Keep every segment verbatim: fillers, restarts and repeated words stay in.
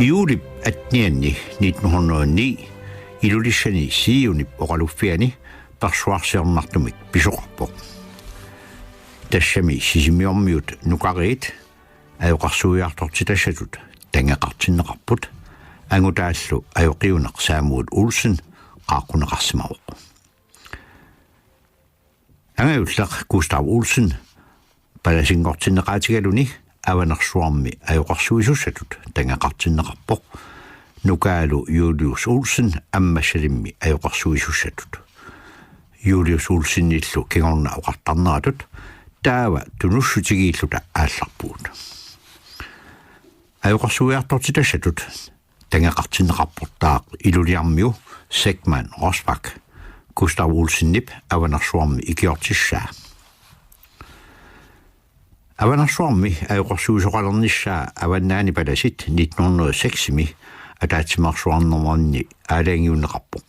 Juulip attenianni nitten hundrede og ni Ilulissani Zionip oqaluffiani persuarsiornartumik pisoqarpoq. Tassami Sisimiormiut nukariit ajoqersuiartortitassatut tangeqartinneqarput, angutaallu ajoqiuneq Samuel Olsen qaaqquneqarsimavoq. Angajulleq Gustav Olsen palasinngortinneqaatigaluni Avanersuarmi ajoqersuisussatut tangeqartinneqarpoq, nukaalu Julius Olsen Ammassalimmi ajoqersuisussatut. Julius Olsenillu kingorna oqartarneratut taava tunussutigiilluta aallarpugut. Ajoqersuiartortitassatut tangeqartinneqarportaaq iluliarmiu Seckmann Rosbach, Gustav Olsenip Avanersuarmi ikiortissaa. Avanersuarmi ajoqersuisoqalernissaa Avannaani palasit nitten hundrede og seksimi ataatsimeersuarnerminni aalajangiunneqarpoq.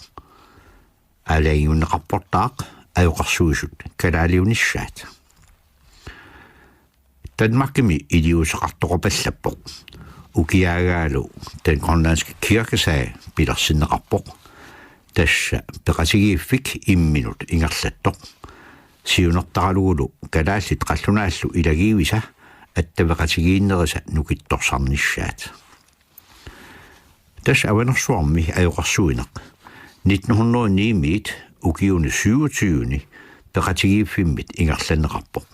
Aalajangiunneqarportaaq ajoqersuisut kalaaliunissaat. Danmarkimi iliuuseqartoqapallappoq. Ukiaagaalu Den Grønlandske Kirkesag pilersinneqarpoq. Tassa peqatigiiffik imminut ingerlattoq. Siunertaralugulu kalaallit qallunaallu ilagiivisa attaveqatigiinnerisa nukittorsarnissaat. Tassa Avanersuarmi ajoqersuineq nitten hundrede og ni-miit ukiuni syvogtyve-ni peqatigiiffimmit ingerlanneqarpoq.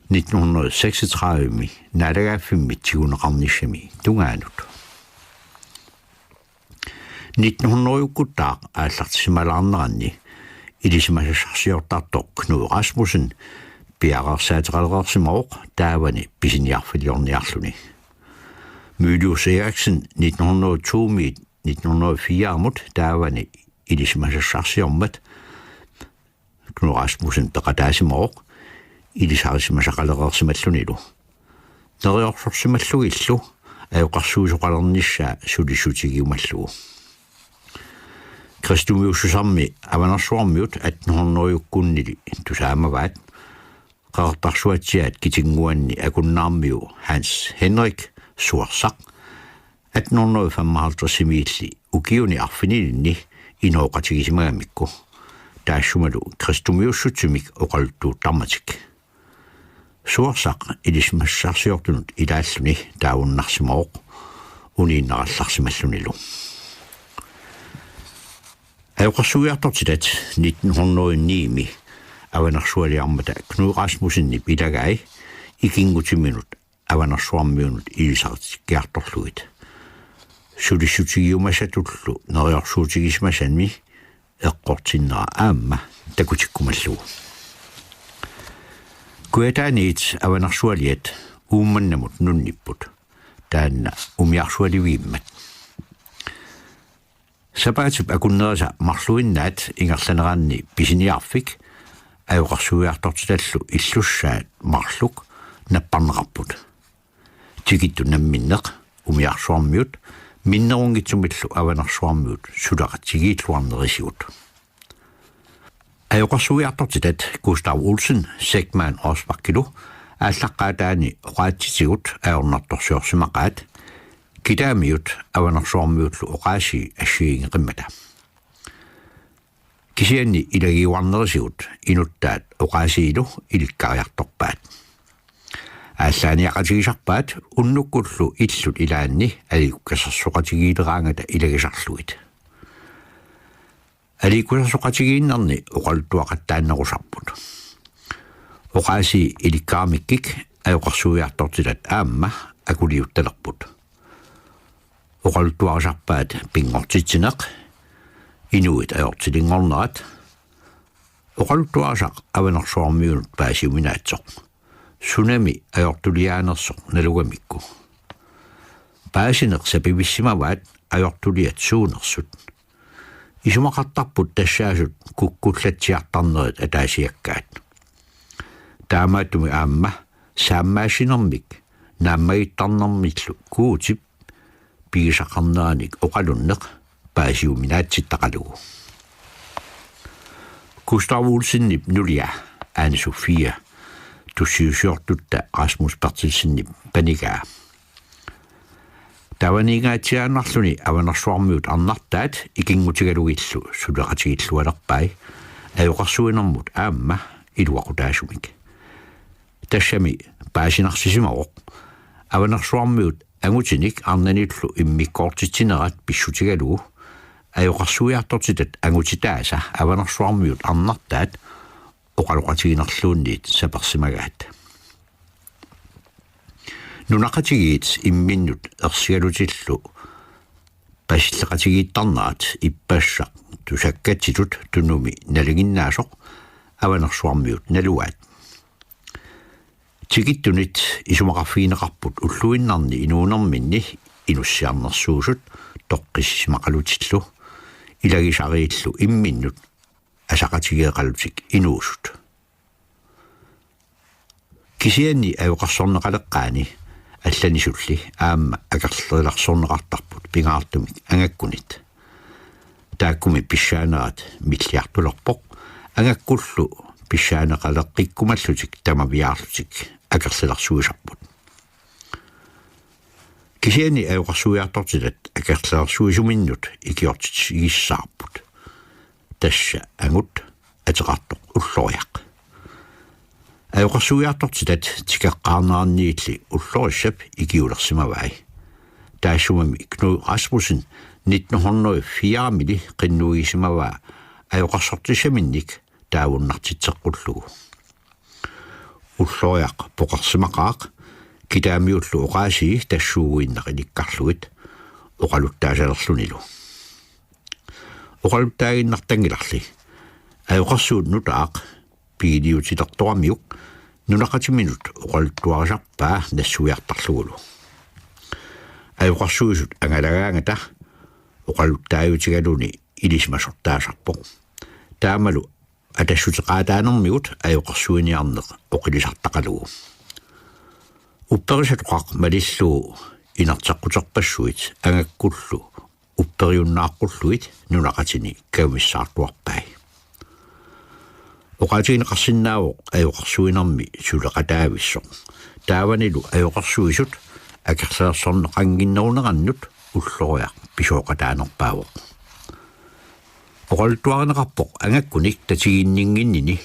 Nitten hundrede og seksogtredive-mi naalagaaffimmit tiguneqarnissami tungaanut. Nitten hundrede-ukkuttaaq aallartisimalaarneranni ilisimasassarsiortartoq Knud Rasmussen piareersaateqalereersimavoq taavani pisiniarfiliorniarluni. Mylius Erichsen nitten hundrede og to-miit nitten hundrede og fire-mut taavani ilisimasassarsiormat Knud Rasmussen peqataasimavoq ilisarisimasaqalereersimallunilu. Neriorsorsimallugillu ajoqersuisoqalernissaa sulissutigiumallugu. Kristumiussusermi Avanersuarmiut atten hundrede-ukkunnili tusaamavaat. Qeqertarsuatsiaat Kitinnguanni Akunnaarmiu Hans Henrik Suersaq atten hundrede og femoghalvtreds-imiilli ukiuni arfinilinni inooqatigisimagamikku, taassumalu kristumiussutsimik oqaluttuuttarmatik. Suersaq ilisimasassarsiortunut ilaalluni taavunnarsimavoq uniinnarallarsimallunilu. Ajoqersuiartortitat nitten hundrede og ni-mi Avanersualiarmata Knud Rasmussenip ilagai ikinngutiminut Avanersuarmiunut ilisaritikkiartorlugit. Sulissutigiumasatullu neriorsuutigisimasani eqqortinnera aamma takutikkumallugu. Kujataaniit Avanersualiat Uummannamut nunnipput, taanna umiarsualiviimmat. Sapaatip akunnerisa marluinnaat ingerlaneranni pisiniarfik ajoqersuiartortitallu illussaat marluk napparneqarput. Tikittut namminneq umiarsuarmiut minnerunngitsumillu Avanersuarmiut suleqatigiilluarnerisigut. Ajoqersuiartortitat Gustav Olsen Seckmann Rosbachilu aallaqqaataani oqaatsitigut ajornartorsiorsimaqaat, kitaamiut Avanersuarmiullu oqaasii assigiinngeqimmata. Kisianni ilagiuarnerisigut inuttaat oqaasiilu ilikkariartorpaat. Aallaaniaqatigisarpaat unnukkullu illut ilaanni aliikkusersoqatigiileraangata ilagisarlugit. Aliikkusersoqatigiinnerni oqaluttuaqattaannerusarput. Oqaasii ilikkaramikkik ajoqersuiartortitat aamma akuliuttalerput. Oqaluttuarisarpaat pinngortitsineq, inuit ajortilinngornerat, oqaluttuarisaq Avanersuarmiunut paasiuminaatsoq, sunami ajortuliaanersoq nalugamikku. Paasineq sapivissimavaat ajortuliat suunersut. Isumaqartarput tassaasut kukkullatsiartarnerit ataasiakkaat. Taamaattumik aamma saammaassinermik naammagittarnermillu Guutip pigisaqarneranik oqalunneq paasiuminaatsittaqalugu. Gustav Olsenip nulia Ane Sofie tussiusiortutta Rasmus Berthelsenip panigaa. Taavaniingaatsiaannarluni Avanersuarmiut arnartaat ikinngutigalugillu suleqatigillualerpai ajoqersuinermut aamma iluaqutaasumik. Tassami paasinarsisimavoq Avanersuarmiut angutinik arnanillu immikkoortitsinerat pissutigalugu ajoqersuiartortitat angutitaasa Avanersuarmiut arnartaat oqaloqatiginerluunniit sapersimagaat. Nunaqqatigiit imminnut ersigalutillu pasilleqatigiittarnerat ippassaq tusakkatsitut Tunumi nalinginnaasoq Avanersuarmiut naluaat. Tikittunit isumaqarfigineqarput ulluinnarni inuunerminni inussiarnersuusut toqqissisimaqalutillu ilagisariillu imminnut asaqatigeeqalutik inuusut. Kisianni ajoqersorneqaleqqaani allanisulli aamma akerlilersorneqartarput pingaartumik angakkunit. Taakkumi pissaanerat milliartulerpoq, angakkullu pissaaneqaleqqikkumallutik tamaviaarlutik akerlilersuisarput. Kisianni ajoqersuiartortitat akerlilersuisuminnut ikiortitsigissavarput. Tassa angut ateqartoq Ulloriaq. Ajoqersuiartortitat tikeqqaarneranniilli Ullorissap ikiulersimavai. Taassumami Knud Rasmussen nitten hundrede og fire-mili qinnuigisimavaa ajoqersortissaminnik taavunnartitseqqullugu. Ulloriaq poqersimaqaaq kitaamiullu oqaasii tassuuguinnaq ilikkarlugit oqaluttaasalerlunilu. Oqaluttaaginnartanngilarli. Ajoqersuut nutaaq pigiliutilertoramiuk nunaqqatiminut oqaluttuarisarpaa nassuiartarlugulu. Ajoqersuisut angalagaangata oqaluttaajutigaluni ilisimasortaasarpoq. Taamalu atassuteqaataanermigut ajoqersuiniarneq oqilisartaqalugu. Upperisatoqaq malillugu inerteqquterpassuit angakkullu upperiunnaaqqullugit nunaqqatini kajumissaartuarpai. Oqaatigineqarsinnaavoq ajoqersuinermi suleqataavissoq. Taavanilu ajoqersuisut akerlilersorneqannginnerunerannut Ulloriaq pisooqataanerpaavoq. Oqaluttuarineqarpoq angakkunik tatiginninnginnini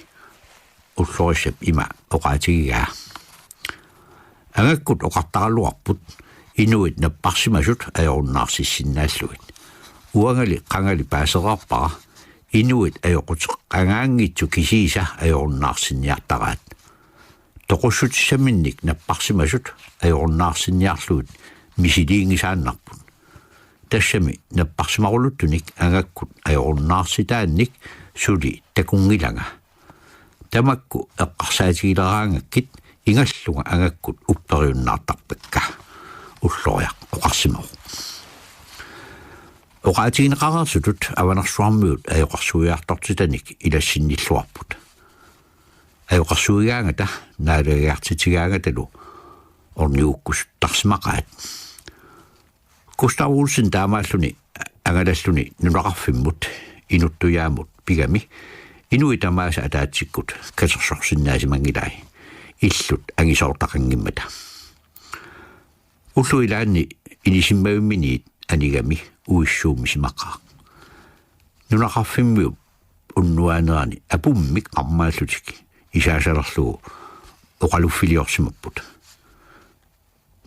Ullorissap ima oqaatigigaa. Angakkut oqartaraluarput inuit napparsimasut ajorunnaarsissinnaallugit. Uangali qangali paasereerpara inuit ajoquteqangaanngitsut kisiisa ajorunnaarsinniartaraat. Toqussutissaminnik napparsimasut ajorunnaarsinniarlugit misiliinngisaannarput. Tassami napparsimaruluttunik angakkut ajorunnaarsitaannik suli takunngilanga. Tamakku eqqarsaatigileraangakkit ingallunga angakkut upperiunnaartarpakka, Ulloriaq oqarsimavoq. Oqaatigineqareersutut Avanersuarmiut ajoqersuiartortitanik ilassinnilluarput. Ajoqersuigaangata naalagiartitsigaangatalu ornigukkusuttarsimaqaat. Gustav Olsen taamaalluni angalalluni nunaqarfimmut inuttujaamut pigami inuit tamaasa ataatsikkut katersorsinnaasimanngilaat illut angisoortaqanngimmata. Ullut ilaanni inisimmavimminit anigami uissuummisimaqaaq. Nunaqarfimmiup unnuaanerani apummik qarmaallutik isaasalerlugu oqaluffiliorsimapput.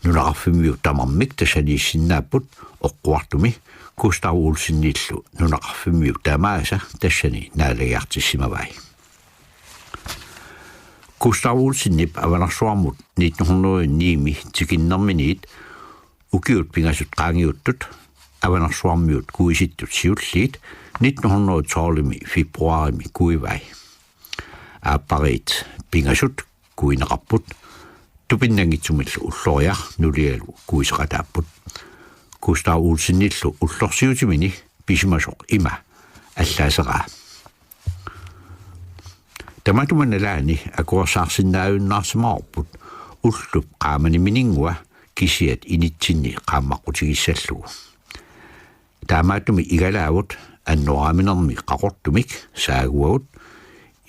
Nunaqarfimmiut tamarmik tassaniissinnaapput oqquartumi Gustav Olsenillu nunaqarfimmiut tamaasa tassani naalagiartissimavai. Gustav Olsenip Avanersuarmut nitten hundrede ni-mi tikinnerminiit ukiut pingasut qaangiuttut Avanersuarmiut kuisittut siulliit nitten hundrede tolv-mi februarimi kuivai. Aappariit pingasut kuineqarput, tupinnanngitsumillu Ulloriaq nulialu kuiseqataapput. Gustav Olsenillu ullorsiutimini pisimasoq ima allaaseraa: Tamatuma nalaani akuersaarsinnaajunnaarsimavarput ullup qaamanimininngua kisiat initsinni qaammaqqutigissallugu. Taamaattumik igalaavut annoraaminermi qaqortumik saaguagut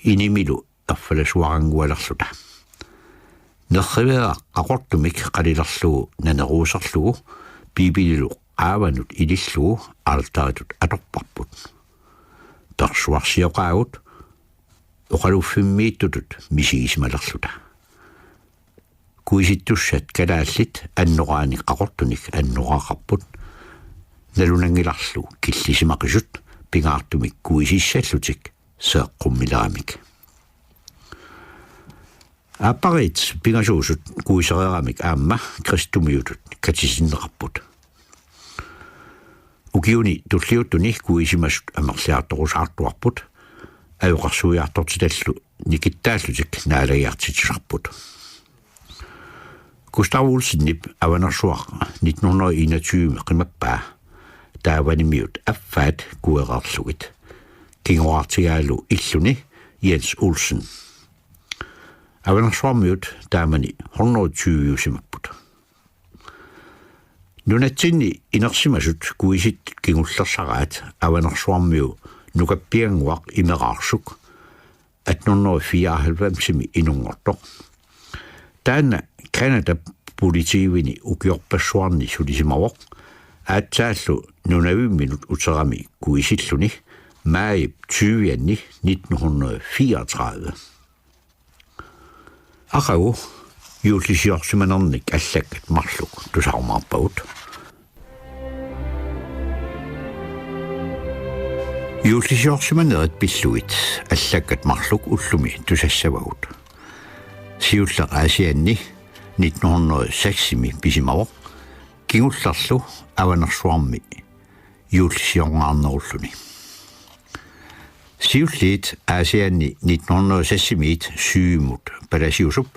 inimilu erfalasuaranngualerluta. Nerriveeraq qaqortumik qalilerlugu naneruuserlugu Biibililu qaavanut ilillugu altaritut atorparput. Persuarsioqaagut oqaluffimmiittutut misigisimalerluta. Kuisittussat kalaallit annoraanni qaqortunik annoraaqarput. Nalunanngilarlu killisimaqisut pingaartumik kuisissallutik seeqqummileramik. Aappariit pingasuusut kuisereeramik aamma kristumiutut katisinneqarput. Ukiuni tulliuttuni kuisimasut amerliartorusaartuarput, ajoqersuiartortitallu nikittaallutik naalagiartitsisarput. Gustav Olsenip Avanersuaq nitten hundrede og enogtyve qimappaa taavanimiut affaat kuereerlugit. Kingoraartigaalu illuni Jens Olsen. Avanersuarmiut taamani hundrede tyve-usimapput. Nunatsinni inersimasut kuisittut kingullersaraat Avanersuarmiu nukappiannguaq Imeraarsuk atten hundrede fireoghalvfems-imi inunngortoq. Taanna Canadap politiivini ukiorpassuarni sulisimavoq, aatsaallu nunavimminut uterami kuisilluni maajip tyve-anni nitten hundrede fireogtredive. Aqagu juullisiorsimanernik allakkat marluk tusarumaarpagut. Juullisiorsimanerit pillugit allakkat marluk ullumi tusassavagut. Siulleq Aasianni nitten hundrede seks-imi pisimavoq, kingullerlu Avanersuarmi juullisiorngaarnerulluni. Siulliit Aasianni nitten hundrede seks-imiit syv-imut palasiusup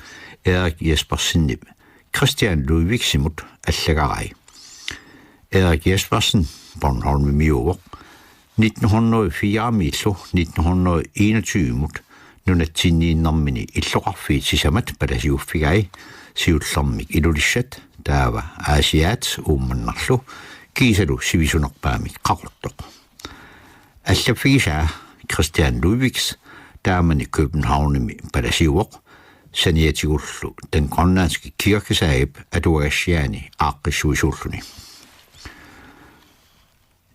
Erik Jespersenip Christian Ludwigsimut allagarai. Erik Jespersen Bornholmimiuuvoq. Nitten hundrede fire-miillu nitten hundrede enogtyve-mut nunatsinniinnermini illoqarfiit sisamat palasiuffigai, siullermik Ilulissat, taava Aasiaat Uummannarlu kiisalu sivisunerpaamik Qaqortoq. Allaffigisaa Christian Ludwigs taamani Københavnimi palasiuvoq, saniatigullu Den Grønlandske Kirkesagip atuagassiaani aaqqissuisuulluni.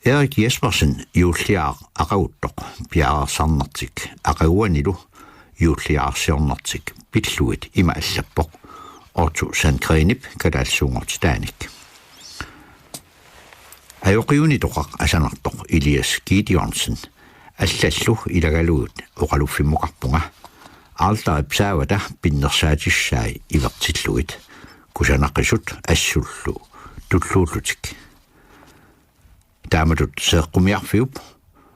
Erik Jespersen juulliaaq aqaguttoq piareersarnertik aqaguanilu juulliaarsiornertik pillugit ima allappoq Otto Sandgreenip kalaallisuunngortitaanik. Ajoqiunitoqaq asanartoq Elias Gideonsen allallu ilagalugit oqaluffimmukarpunga, alterip saavata pinnersaatissaai ivertillugit, kusanaqisut assullu tulluullutik. Taamatut seeqqumiarfiup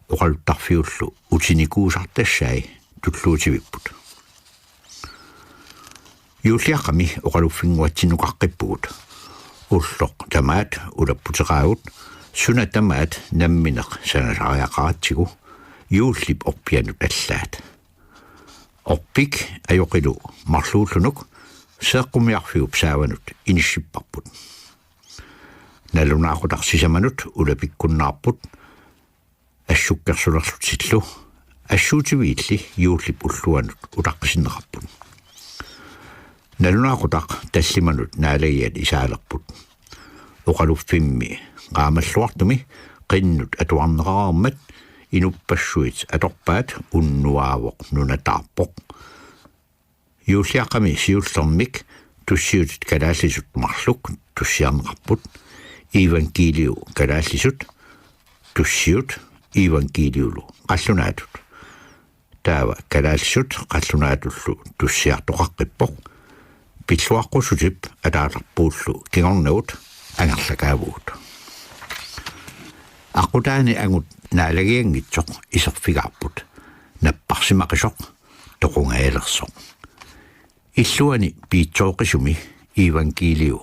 oqaluttarfiullu utinikuusartassai tulluutivipput. Juulliaqqami oqaluffinnguatsinnukaqqippugut. Ulloq tamaat ulapputeqaagut, suna tamaat nammineq sanasariaqaratsigu juullip orpianut allaat. Orpik ajoqilu marluullunuk seeqqumiarfiup saavanut inissipparput. Nalunaaqutaq sisamanut ulapikkunnaarput assukkersulerlutillu, assuutiviilli juullip ulluanut utaqqisinneqarput. Nalunaaqutaq tallimanut naalagiat isaalerput. Oqaluffimmi qaamalluartumi qinnut atuarneqareermat inuppassuit atorpaat unnuaavoq nunataarpoq. Juulliaqqami siullermik tussiutit kalaallisut marluk tussiarneqarput. Evangeliu kalaallisut tussiut evangeliulu qallunaatut. Taava kalaallisut qallunaatullu tussiartoqaqqippoq. Pilluaqqussutip ataatarpuullu kingornagut angerlakaavugut. Aqqutaani angut naalagianngitsoq iserfigaarput. Napparsimaqisoq toqungajalersoq. Illuani piitsooqisumi evangeliu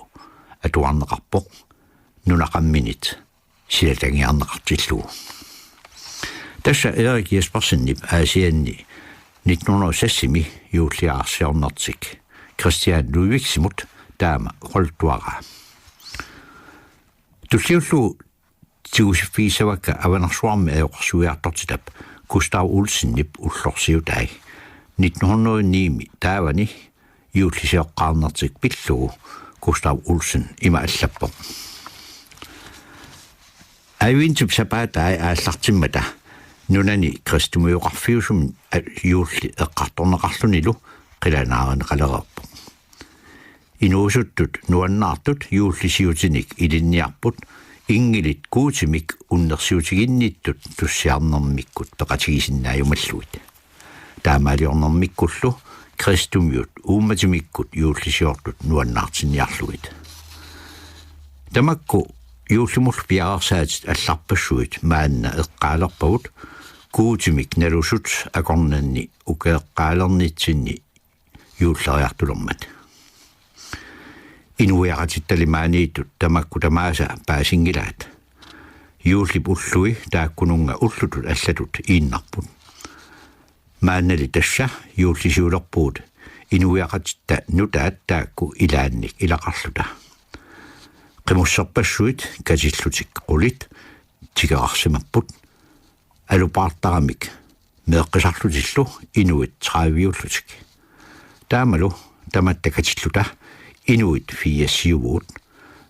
atuarneqarpoq, nunaqamminit silatangiarneqartillugu. Tassa Erik Jespersenip Aasianni nitten hundrede og seks-imi juulliaarsiornertik Christian Ludwigsimut taama oqaluttuaraa. Tulliullugu tigusiffigissavakka Avanersuarmi ajoqersuiartortitap Gustav Olsenip ullorsiutai. Nitten hundrede ni-mi taavani juullisioqqaarnertik pillugu Gustav Olsen ima allappoq: Adventip sapaatai aallartimmata nunani kristumiuqarfiusumik juulli eqqartorneqarlunilu qilanaarineqalereerpoq. Inuusuttut nuannaartut juullisiutinik ilinniarput inngilit Guutimik unnersiutiginnittut tussiarnermikkut peqatigisinnaajumallugit. Taamaaliornermikkullu kristumiut uummatimikkut juullisiortut nuannaartinniarlugit. Tamakku juullimullu piareersaatit allarpassuit maanna eqqaalerpagut Guutimik nalusut akornanni ukeeqqaalernitsinni juulleriartulermat. Inuiaqatittali maaniittut tamakku tamaasa paasinngilaat. Juullip ullui taakkununnga ullutut allatut iinnarput. Maannali tassa juullisiulerpugut inuiaqatitta nutaat taakku ilaannik ilaqarluta. Qimusserpassuit katillutik qulit tikerarsimapput. Alupaartaramik meeqqisarlutillu inuit trediviullutik. Taamalu tamatta katilluta inuit firsiuvugut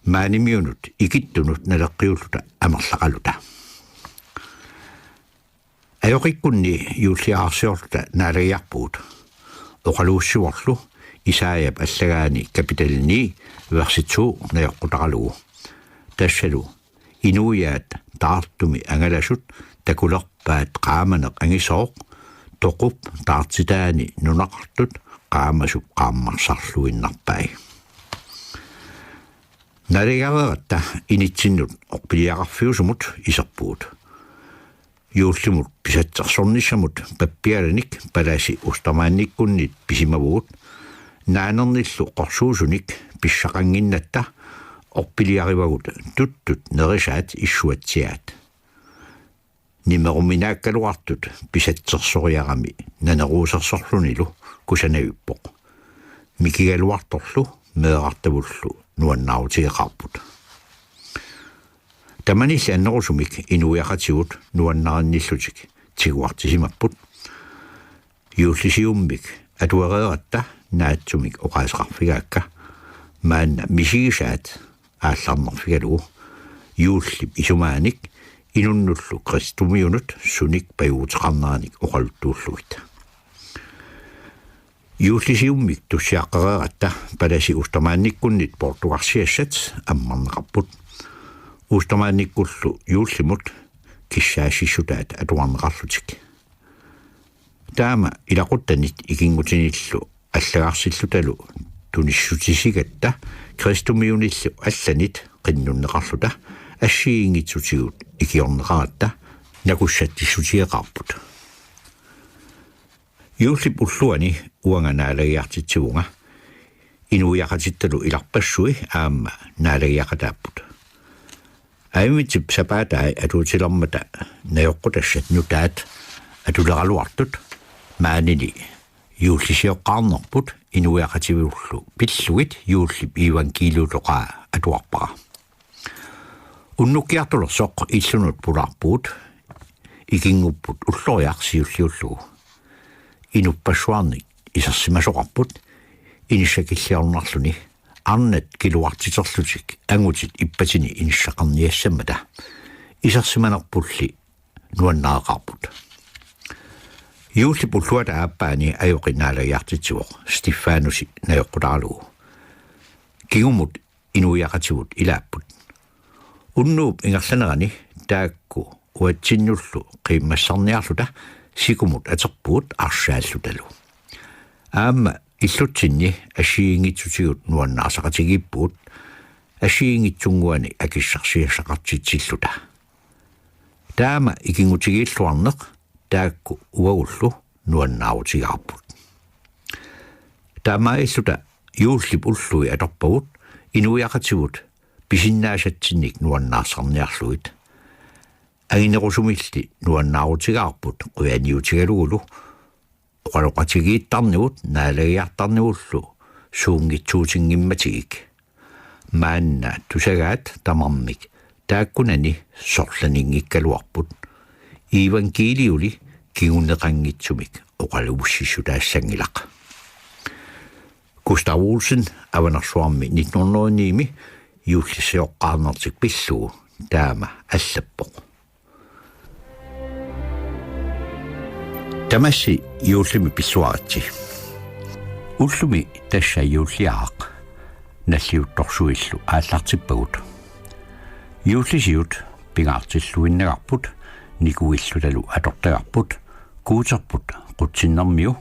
maanimiunut ikittunut naleqqiulluta amerlaqaluta. Ajoqikkunni juulliarsiorluta naalagiarpugut. Oqaluussivorlu Isaiap allagaani kapitali ni versi to najoqqutaralugu. Tassalu inuiaat taartumi angalasut takulerpaat qaamaneq angisooq, toqup taartitaani nunaqartut qaamasup qaammarsarluinnarpai. Naalagiareeratta initsinnut orpiliaqarfiusumut iserpugut. Juullimut pisatsersornissamut pappialanik palasi Ostermannikkunnit pisimavugut, naanernillu qorsuusunik pissaqannginnatta orpiliarivagut tuttut nerisaat issuatsiaat. Nimeruminaakkaluartut pisatsersoriarami naneruusersorlunilu kusanavippoq. Mikigaluartorlu meerartavullu nuannaarutigeqaarput. Tamanilli annerusumik inuiaqatigut nuannarinnillutik tiguartisimapput. Juullisiummik atuereeratta naatsumik oqaaseqarfigaakka, maanna misigisaat aallarnerfigalugu juullip isumaanik inunnullu kristumiunut sunik pajuuteqarneranik oqaluttuullugit. Juullisiummik tussiaqqereeratta palasi Ostermannikkunnit poortugarsiassat ammarneqarput. Ostermannikkullu juullimut kissaassissutaat atuarneqarlutik. Taama ilaquttanit ikinngutinillu allagarsillutalu tunissutisigatta kristumiunillu allanit qinnunneqarluta assigiinngitsutigut ikiorneqaratta nakussatsissutigeqaarput. Juullip ulluani uanga naalagiartitsivunga, inuiaqatittalu ilarpassui aamma naalagiaqataapput. Adventip sapaatai atuutilermata najoqqutassat nutaat atuleraluartut maanili juullisioqqaarnerput inuiaqativillu pillugit juullip iivangkiiliutoqaa atuarpara. Unnukkiartulersoq illunut pulaarpugut, ikinngupput ulloriaq siulliullugu. Inuppassuarnik isersimasoqarput inissakilliornarluni, arnat kiluartiterlutik angutit ippatini inissaqarniassammata. Isersimanerpulli nuannareqaarput. Juullip ulluata aappaani ajoqi naalagiartitsivoq Stefanusi najoqqutaralugu. Kingumut inuiaqatigut ilaapput. Unnuup ingerlanerani taakku uatsinnullu qiimmassarniarluta sikumut aterpugut arsaallutalu. Aamma illutsinni assigiinngitsutigut nuannaarsaqatigiippugut assigiinngitsunnguanik akissarsiassaqartitsilluta. Taama ikinngutigiilluarneq taakku uagullu nuannaarutigaarput. Taamaalilluta juullip ullui atorpagut inuiaqatigut pisinnaasatsinnik nuannaarsarniarlugit. Anginerusumilli nuannaarutigaarput qujaniutigalugulu oqaloqatigiittarnivut naalagiartarnivullu suunngitsuutinngimmatigik. Maanna tusagaat tamarmik taakkunani sorlaninngikkaluarput. Iivangkiiliuli kinguneqanngitsumik oqaluussissutaassanngilaq. Gustav Olsen Avanersuarmi nitten hundrede og ni-mi juullisioqqaarnertik pillugu taama allappoq: Tamassi juullimi pilluaritsi. Ullumi tassa juulliaraq nalliuttorsuillu aallartippagut. Juullisiut pingaartilluinnagarput, nikuillutalu atortagarput, Guuterput qutsinnermiu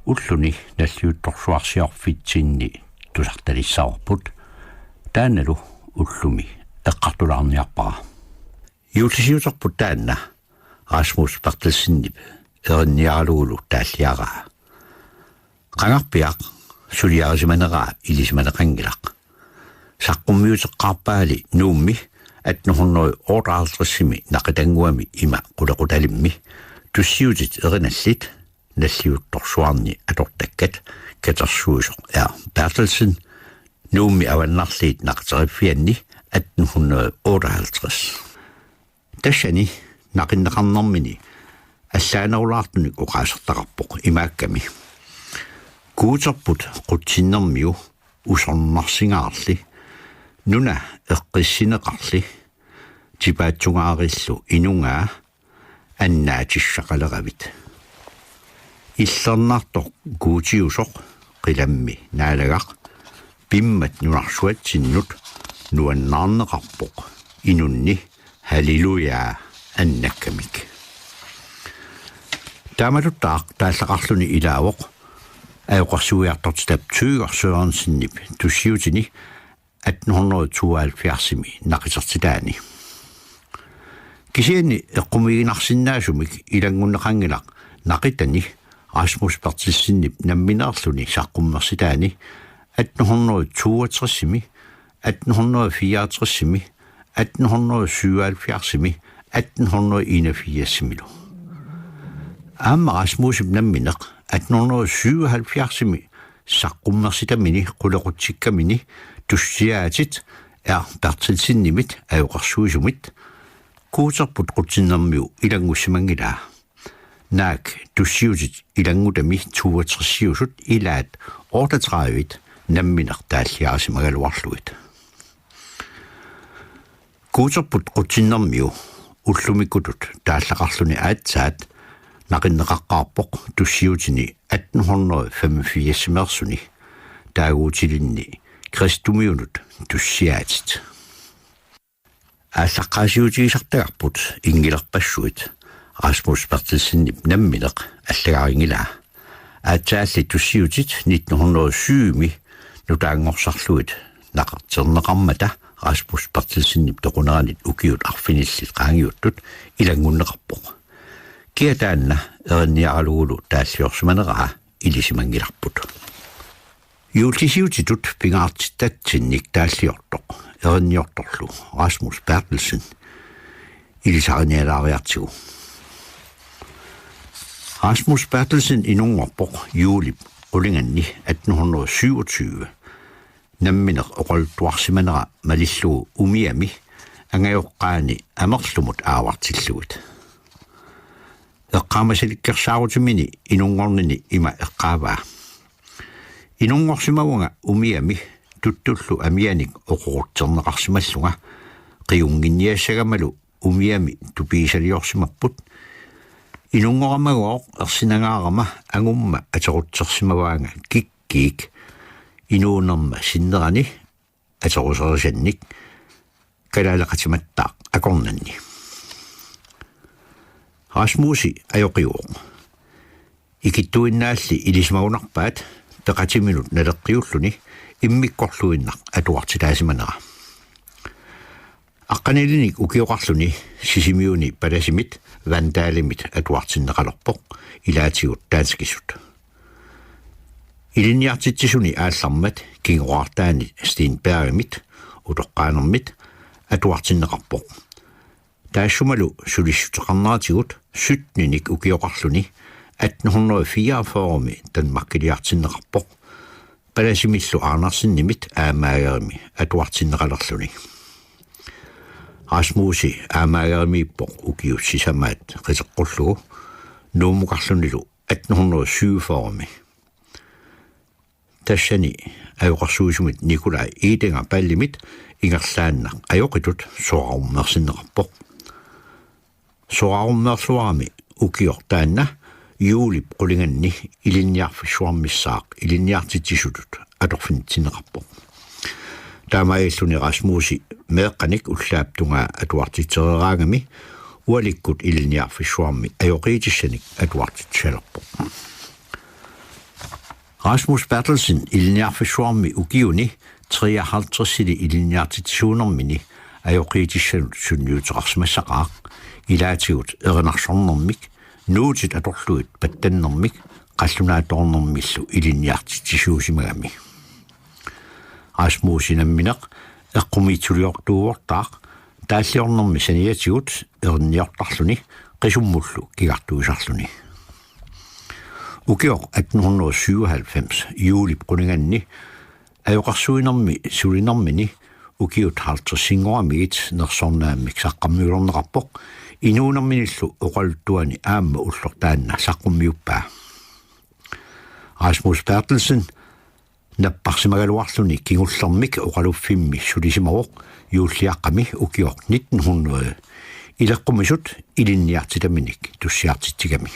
ulluni nalliuttorsuarsiorfitsinni tusartalissavarput. Taannalu ullumi eqqartulaarniarpara. Juullisiuterput taanna Rasmus Berthelsenip erinniaralugulu taalliaraa. Qangarpiaq suliarisimaneraa ilisimaneqanngilaq. Saqqummiuteqqaarpaali Nuummi atten hundrede otteoghalvtredsimi naqitannguami ima qulequtalimmi tussiutit erinallit nalliuttorsuarni atortakkat katersuisoq R. Berthelsen Nuummi Avannarliit naqiteriiffianni atten hundrede otteoghalvtreds. Tassani naqinneqarnermini allaanerulaartunik oqaasertaqarpoq imaakkami: Guuterput qutsinnermiu usornarsingaarli, nuna eqqissineqarli, tipaatsungaarillu inungaa annaatissaqaleravit. Illernartoq guutiusoq qilammi naalagaq pimmat nunarsuatsinnut nuannaarneqarpoq inunni halleluja annakkamik. Taamatuttaaq taallaqarluni ilaavoq ajoqersuiartortitap Thyger Sørensenip tussiutini atten hundrede tooghalvfjerdsimi naqitertitaani. Kisianni eqqumiiginarsinnaasumik ilanngunneqanngilaq naqitani Rasmus Berthelsenip nammineerluni saqqummersitaani atten hundrede toogtresimi, atten hundrede fireogtresimi, atten hundrede syvoghalvfjerdsimi, atten hundrede enogfirsimilu. Aamma Rasmusip nammineq atten hundrede syvoghalvfjerdsimi saqqummersitamini qulequtsikkamini tussiaatit R. Berthelsenimit ajoqersuisumit Guuterput qutsinnermiu ilanngussimanngilaa. Naak tussiutit ilanngutami toogtresiusut ilaat otteogtredive nammineq taalliarisimagaluarlugit. Guuterput qutsinnermiu ullumikkutut taallaqarluni aatsaat naqinneqaqqaarpoq tussiutini atten hundrede femogfirsimeersuni taaguutilinni kristumiunut tussiaatit. Aallaqqaasiutigisartagarput inngilerpassuit Rasmus Berthelsenip nammineq allagarinngilaa. Aatsaalli tussiutit nitten hundrede syvimi nutaanngorsarlugit naqiterneqarmata Rasmus Berthelsenip toquneranit ukiut arfinillit qaangiuttut ilanngunneqarpoq. Kia taanna erinniaralugulu taalliorsimaneraa ilisimanngilarput. Juullisiutitut pingaartitatsinnik taalliortoq erinniortorlu Rasmus Berthelsen ilisarinialaariartigu. Rasmus Berthelsen inunngorpoq juulip qulinganni atten hundrede syvogtyve nammineq oqaluttuarsimanera malillugu umiami angajoqqaani amerlumut aavartillugit. Eqqaamasalikkersaarutimini inunngornini ima eqqaavaa: Inunngorsivunga umiami tuttullu amianik oqorutserneqarsimallunga, qiunnginniassagamalu umiami tupigisaliorsimapput. Inunngoramagooq ersinangaarama angumma aterutsersimavaanga kikkiik inuunerma sinnerani ateruserisannik kalaaleqatimattaaq akornanni. Rasmusi ajoqiuvoq. Ikittuinnaalli ilisimagunarpaat peqatiminut naleqqiulluni immikkorluinnaq atuartitaasimanera. Aqqanilinik ukioqarluni Sisimiuni palasimit Vandalimit atuartinneqalerpoq, ilaatigut danskisut. Ilinniartitsisuni aallarmat kingoraartaanit Steenbergimit utoqqaanermit atuartinneqarpoq. Taassumalu sulissuteqarneratigut syttenik ukioqarluni atten hundrede fireogfyrremi Danmarkiliartinneqarpoq, palasimillu Andersenimit Amagerimi atuartinneqalerluni. Rasmusi Amagerimiippoq ukiut sisamaat qiteqqullugu Nuummukarlunilu atten hundrede syvogfyrremi. Tassani ajoqersuisumit Nikolaj Edinger Ballemit ingerlaannaq ajoqitut soraarummeersinneqarpoq. Soraarummeerluarami ukioq taanna juulip qulinganni ilinniarfissuarmissaaq ilinniartitsisutut atorfinitsinneqarpoq. Taamaalilluni Rasmusi meeqqanik ullaap tungaa atuartitsereeraangami ualikkut ilinniarfissuarmi ajoqiitissanik atuartitsisalerpoq. Rasmus Berthelsen ilinniarfissuarmi ukiuni treoghalvtredsili ilinniartitsisuunermini ajoqiitissanut sunniuteqarsimassaqaaq, ilaatigut erinarsornermik, nuutit atorlugit pattannermik qallunaatoornermillu ilinniartitsisuusimagami. Rasmusi nammineq eqqumiitsuliortuuvortaaq taalliornermi saniatigut erinniortarluni qisummullu kigartuisarluni. Ukioq atten hundrede syvoghalvfems juulip qulinganni ajoqersuinermi sulinermini ukiut halvtredsinngoramiit nersornaammik saqqummiulerneqarpoq, inuunerminillu oqaluttuani aamma ulloq taanna saqqummiuppaa. Rasmus Berthelsen napparsimagaluarluni kingullermik oqaluffimmi sulisimavoq juulliaqqami ukioq nitten hundrede ileqqumisut ilinniartitaminik tussiartitsigami.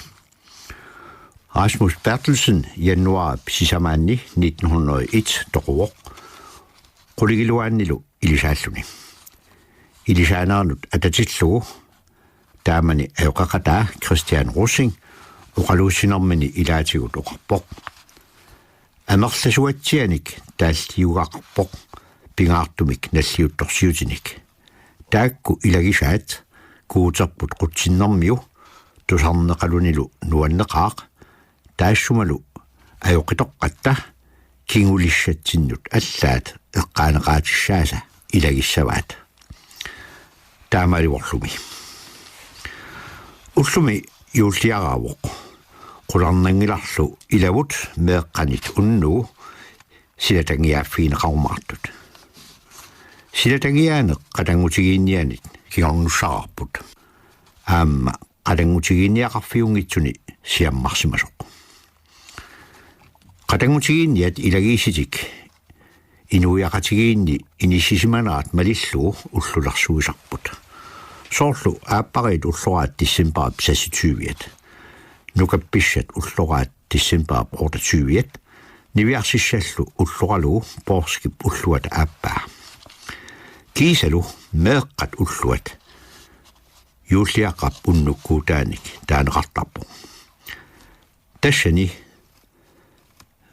Rasmus Berthelsen januaarip sisamaanni nitten hundrede et toquvoq, qulingiluaannilu ilisaalluni. Ilisaaneranut atatillugu taamani ajoqeqataa Christian Rosing oqaluussinermini ilaatigut oqarpoq: Amerlasuatsianik taalliugaqarpoq pingaartumik nalliuttorsiutinik. Taakku ilagisaat Guuterput qutsinnermiu tusarneqalunilu nuanneqaaq, taassumalu ajoqitoqqatta kingulissatsinnut allaat eqqaaneqaatissaasa ilagissavaat. Taamaalivorlumi. Ullumi juulliaraavoq. Qularnanngilarlu ilavut meeqqanit unnugu silatangiaaffigineqarumaartut. Silatangiaaneq qatanngutigiinnianit kingornussaraarput. Aamma qatanngutigiinniaqarfiunngitsuni siammarsimasoq. Qatanngutigiinniat ilagiisitik inuiaqatigiinni inissisimanerat malillugu ullulersuisarput. Soorlu aappariit ulloraat decembarip seksogtyviat, nukappissat ulloraat decembarip otteogtyviat, niviarsissallu ulloralugu poorskip ulluata aappaa. Kiisalu meeqqat ulluat juulliaqqap unnukkuutaanik taaneqartarpoq. Tassani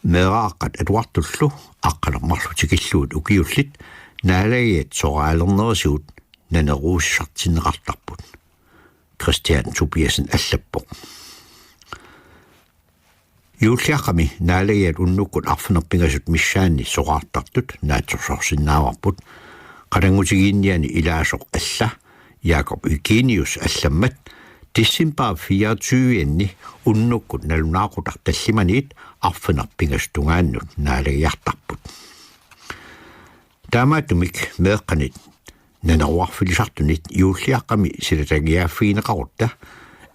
meeraaqqat atuartullu aqqaneq-marluk tikillugit ukiullit naalagiat soraalernerisigut naneruussisartinneqartarput, Christian Tobiassen allappoq. Juulliaqqami naalagiat unnukkut arfineq-pingasut missaanni soraartartut naatsorsorsinnaavarput. Qatanngutigiinniani ilaasoq alla Jakob Eugenius allammat decembarip fireogtyve-anni unnukkut nalunaaqutaq tallimaniit arfineq-pingasut tungaannut naalagiartarput. Taamaattumik meeqqanit naneruarfilisartunit juulliaqqami silatangiaaffigineqarutta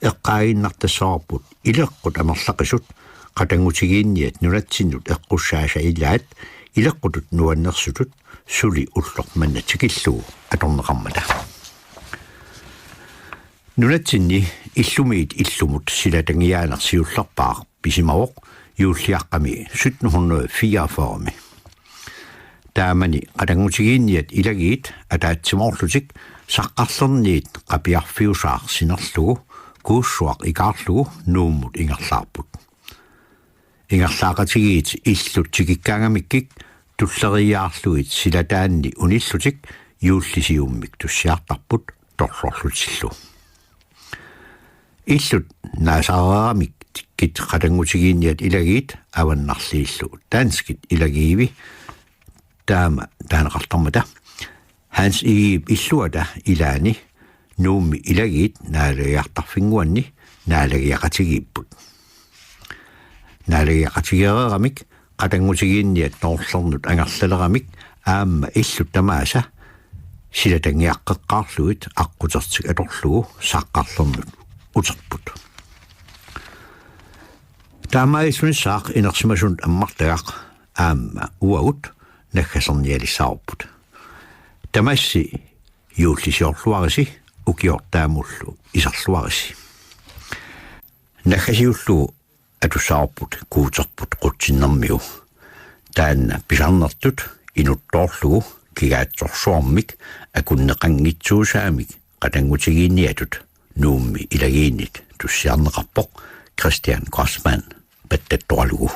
eqqaaginnartassavarput ileqqut amerlaqisut qatanngutigiinniat nunatsinnut eqqussaasa ilaat ileqqutut nuannersutut suli ulloq manna tikillugu atorneqarmata. Nunatsinni illumiit illumut silatangiaaneq siullerpaaq pisimavoq juulliaqqami sytten hundrede fireogfyrre-mi. Taamani qatanngutigiinniat ilagiit ataatsimoorlutik Saqqarlerniit qapiarfiusaaq sinerlugu kuussuaq ikaarlugu Nuummut ingerlaarput. Ingerlaaqatigiit illut tikikkaangamikkik tulleriiaarlugit silataanni unillutik juullisiummik tussiartarput torlorlutillu. Illut naasareeramikkit qatanngutigiinniat ilagiit avannarliillu danskit ilagiivi taama taaneqartarmata Hans Egedep illuata ilaani Nuummi ilagiit naalagiartarfinnguanni naalagiaqatigiipput. Naalagiaqatigeereeramik qatanngutigiinniat Noorlernut angerlaleramik aamma illut tamaasa silatangiaqqeqqaarlugit aqqutertik atorlugu Saqqarlernut uterput. Taamaalillunissaaq inersimasunut ammartagaq aamma uagut naggasernialissavarput. Tamassi juullisiorluarisi ukiortaamullu iserluarisi. Naggasiullugu atussavarput Guuterput qutsinnermiu. Taanna pisarnertut inuttoorlugu kigaatsorsuarmik akunneqanngitsuusaamik qatanngutigiinniatut Nuummi ilagiinnit tussiarneqarpoq Christian Grossmann pattattoralugu.